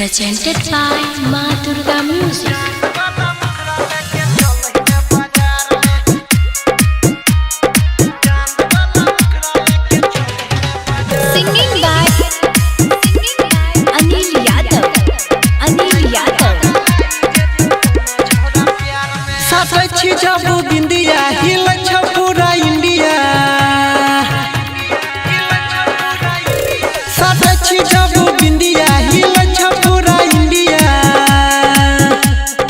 Presented by Ma Durga Music. Singing by Anil Yadav. Anil Yadav. सटै छी जब बिंदिया हिल छ पूरा इंडिया। सटै छी जब बिंदिया हिल छ पूरा इंडिया।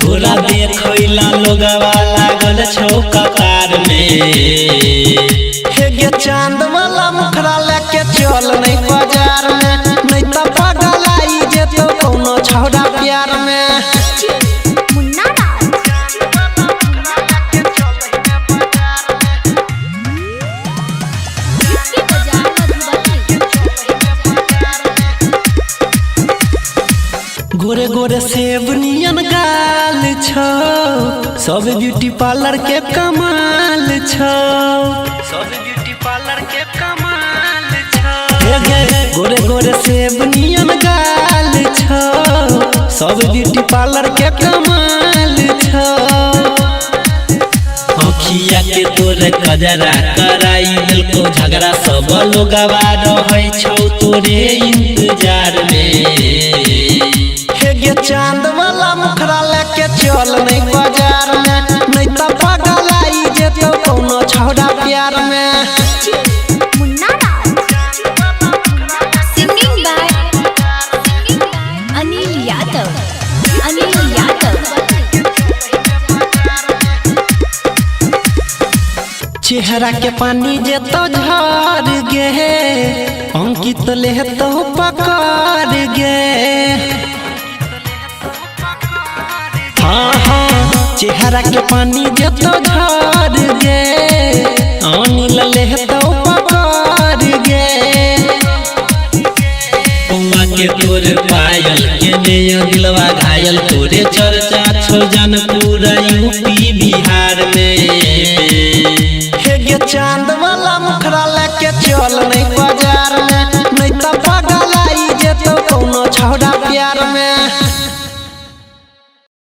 तोरा देखैला लोगवा लागल छौ कतार में। हे गे चांद वाला मुखड़ा लेके चल नहीं बाजार में, नहीं त पागल आई जेतो कोनो छौड़ा प्यार में। Munna Raj. इसके बाजार मधुबनी। गोरे गोरे सेब नियन गाल छौ, सब ब्यूटी पार्लर के कमाल छौ। सब ब्यूटी पार्लर के कमाल छौ। हे गे गोरे गोरे सेब नियन गाल छौ, सब ब्यूटी पार्लर के कमाल छौ। अखिया के तोरे कजरा कराई देलको झगड़ा, सब लोगवा रहै छौ तोरे इंतजार में। हे गे चांद वाला मुखड़ा लेके चल नहीं बाजार में, नहीं त पागल आई जेतो कोनो छौड़ा प्यार में। Munna Raj. Singing by Anil Yadav. Anil Yadav. चेहरा के पानी जे तो झर गे, अंकित ले तो पकड़ गे। हाँ हाँ, चेहरा के पानी जे तो झर गे, अनिल ले तो पकड़ गे। पौआ के तोरे पायल के ने दिलवा घायल, तोरे चर्चा छौ जान पूरा यूपी बिहार में। हे गे चांद वाला मुखड़ा लेके चल नहीं बाजार में, नहीं त पागल आई जेतो कोनो छौड़ा प्यार में।